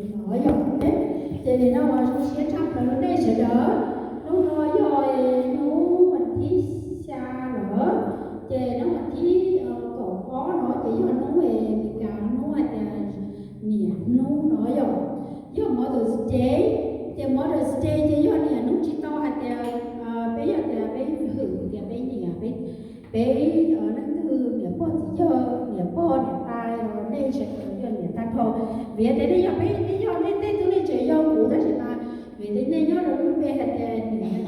Yog, ces nim no zoo siab tshaj plaws rau nej sawv daws. Hnub no yog hnub vas thib xya lawm, ces hnub vas thib kaum ob no ces yog hnub Meskas hnub hais tias niam hnub no yog, yog Mother's Day. Ces Mother's Day ces yog niam hnub, tsis tau hais tias peb yog tias peb hwm tias peb niam, peb leej twg niam pog txiv yawg, niam pog niam tais, nej sawv daws yog niam tag nrho. Vim tias nej yog peb, nej yog nej tej tug nej tseem yog kuv tab sis mas vim tias nej nyob rau lub npe hais tias niam,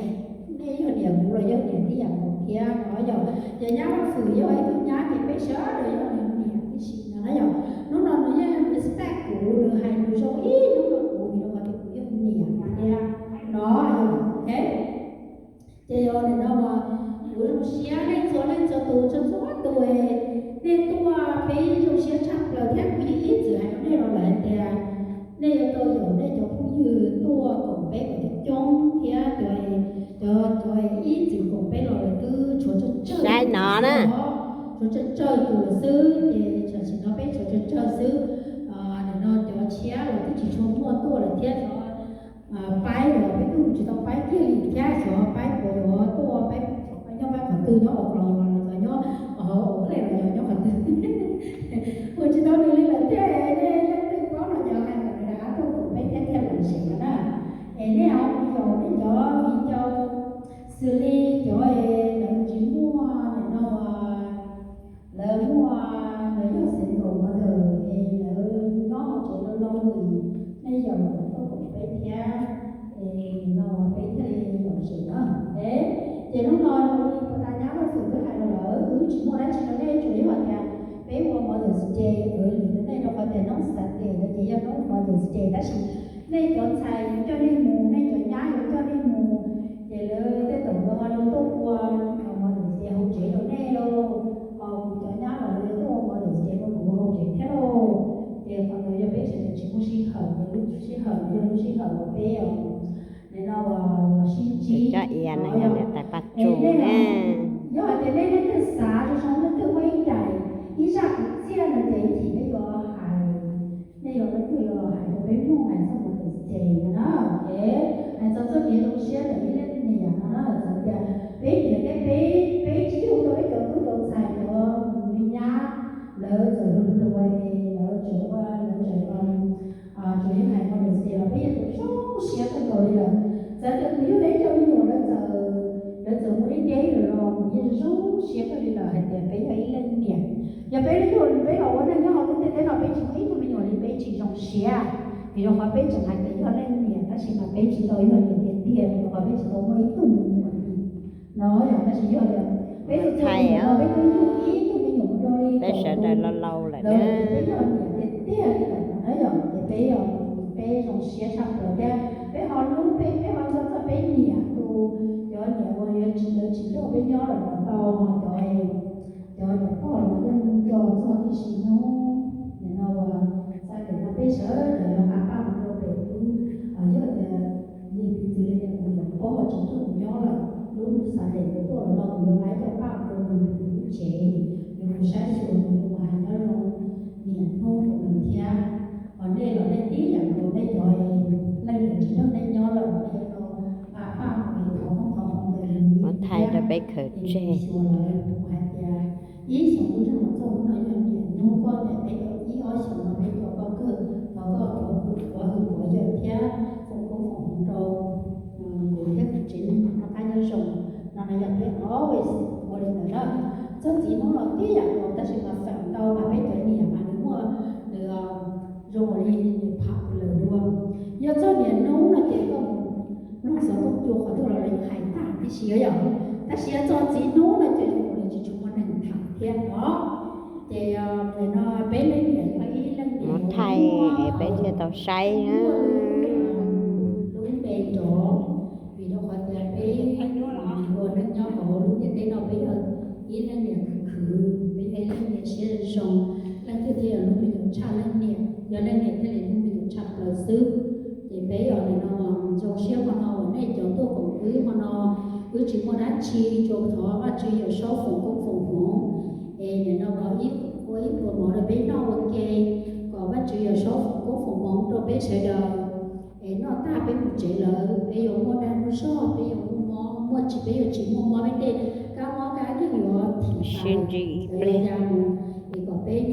nej yog niam kuv los yog niam tib yam nkaus thiab no yog. Ces nyab Vaj Xwm yog ib tug nyab ces peb sawv daws yog nws niam tib si no na yog. Hnub no nws yeej respect kuv, nws hais nws zoo ib hnub rau kuv vim rau qhov tias kuv yog niam thiab no yog. Ces yog nim no kuv zoo siab nej txhua leej txhua tus, txhua txhua tus nej tuaj, peb zoo siab tshaj plaws thiab kuv yeej ib txwm hais rau nej los lawm hais tias nej yuav tau yaum nej cov phooj ywg tuaj koom peb kom coob thiab cov, cov, cov ib txwm koom peb los lawm twb tshuav tsawg tsawg, saib no na, tshuav tsawg tsawg tus lawm xwb, ces tam sim no peb tshuav tsawg tsawg xwb. Nim no cov tshiab los twb tsis tshua muaj tuaj lawm thiab, cov paib los peb kuj tsis tau paib kiag li thiab, xyov paib puas yuav tuaj, paib nyob pab qhov twg, nyob Oklahoma los yog nyob, hauv Oakland los yog nyob qhov twg. Kuv tsis tau nws li lawm thiab, nej leej twg paub no ces hais kom nws rov qab tuaj koom peb thiab thiaj lom zem no na. Es nej ho mus yaum nej cov viv ncaus xws li cov es lawv tsis muaj nim no, lawv muaj, lawv yog single mother es lawv nyob hauv tsev laus laus, nej yaum lawv tuaj koom peb thiab, es no peb thiaj li lom zem na. Ces hnub no raws li puag ta nyab Vaj Xwm twb hais los lawm, wb tsis muaj dab tsi rau nej, tsuas yog tias peb ua Mother's Day early rau nej rau qhov tias hnub Sunday no ces yog hnub Mother's Day, tab sis nej cov ntxhais yuav coj nej mus, nej cov nyab yuav coj nej mus, ces lawv tej thaum lawv ho tuaj ua Mother's Day hauv tsev rau nej lauj, ho kuv cov nyab los lawv tuaj ua Mother's Day rau kuv hauv tsev thiab lauj. Ces qhov ntawd yog peb sawv daws tsis muaj sij hawm, ces lub sij hawm no yog lub sij hawm uas peb nim no uas sib ntsib. Cov ib no yog niam tais Paj Tsum na. Yog hais tias nej leej twg xav zoo zoo, leej twg muaj ib daim ib zaj kwv txhiaj no ces ib chim peb yuav hais, nej yuav leej twg yuav los hais rau peb mloog hais txog Mother's Day no na. Hais txog txoj kev zoo siab ntawm ib leej niam no na, txawm tias peb niam thiab peb, peb tsis yug tau ib cov tub cov ntxhais cov me nyab, lawv txawm hluas hluas es lawv tseem ua, lawv tseem tsuas yog hais Mother's Day los peb yeej tau zoo siab kawg nkaus li lawm. Txawm tias kuv yug tau ib co me nyuam lawv txawm, lawv txawm mus deb deb lawm los kuv yeej zoo siab kawg li lawm hais tias peb yog ib leej niam. Yog peb yug, peb los ua neej nyob hauv lub ntiaj teb no peb tsis muaj ib tug me nyuam li peb tsis zoo siab, vim rau qhov peb tseem hais tias yog leej niam tab sis mas peb tsis tau yog niam tiag tiag, vim rau qhov peb tsis tau muaj ib tug me nyuam li no yog. Tab sis yog tias peb txhua txhua tus no peb twb yug ib tug me nyuam mus rau li peb sawv daws laus laus lawm na, peb yog niam tiag tiag li lawm no na yog. Ces peb, peb zoo siab tshaj plaws thiab peb ho hlub peb, peb ho txog txog peb niam tus, cov niam uas yuav tsis, lawv tsis nrog peb nyob lawm los tau, ho cov, cov niam pog los yeej nco txog tib si hnub nim no uas Sunday no peb sawv daws yuav nqa paj mus rau pem lub, yog tias yog piv txwv li tias kuv niam pog tsis nrog kuv nyob lawm, lub Sunday tuaj los no kuv yuav nqa ib co paj mus rau nws pem lub tsev, yuav mus saib xyuas nws, yuav mus hais nyob zoo niam hnub rau nws thiab. Ho nej los nej tib yam nkaus, nej cov leej niam tsis nrog nej nyob lawm nej yuav tau nqa paj mus es thov koob thov hmoov ntawm nws thiab. Ces nws xyuas lawv, nws hais tias ib xyoos kuj zoo los txog hnub no yog niam hnub, koj niam peb tau ib ob xyoos no peb tau koj kawg, thov koj pov hwm pov yawm thiab foom koob foom hmoov rau kuv thiab kuv tsev neeg rov qab nyob zoo. No no yog peb always ua li ntawd na. Txog txiv hnub los tib yam nkaus, tab sis mas feem ntau mas peb cov niam mas nws muaj, nws zoo li nws pham lawm dua. Yog txog niam hnub no ces koj mus mloog xov tooj cua qhov twg los lawv hais tag tib si yom. Tab sis yog txog txiv hnub no ces zoo li tsis tshua muaj neeg tham thiab no. Ces no peb leej niam yog ib leej niam mus thaij es peb thiaj tau saib lub npe nrov, vim rau qhov tias peb ua neej nyob hauv lub ntiaj teb no peb yog ib leej niam khwv khwv, peb yog ib leej niam siab zoo, leej twg thiaj yog hlub me nyuam tshaj leej niam, yog leej niam thiaj li hlub me nyuam tshaj plaws xwb. Ces peb yog nim no zoo siab hmo no uas nej cov tuaj koom wb hmo no, wb tsis muaj dab tsi, tsuas thov Vajtswv Yawmsaub foom koob foom hmoov, es nim no ua ib pluas mov rau peb noj ua ke, kom Vajtswv Yawmsaub foom koob foom hmoov rau peb sawv daws es noj tag peb mus tsev lawm, peb yuav muaj dag muaj zog, peb yuav muaj mob, muaj tsis, peb yuav tsis muaj mob, peb tej kab mob kab yeej yuav thim tas, yuav ya mus, es kom peb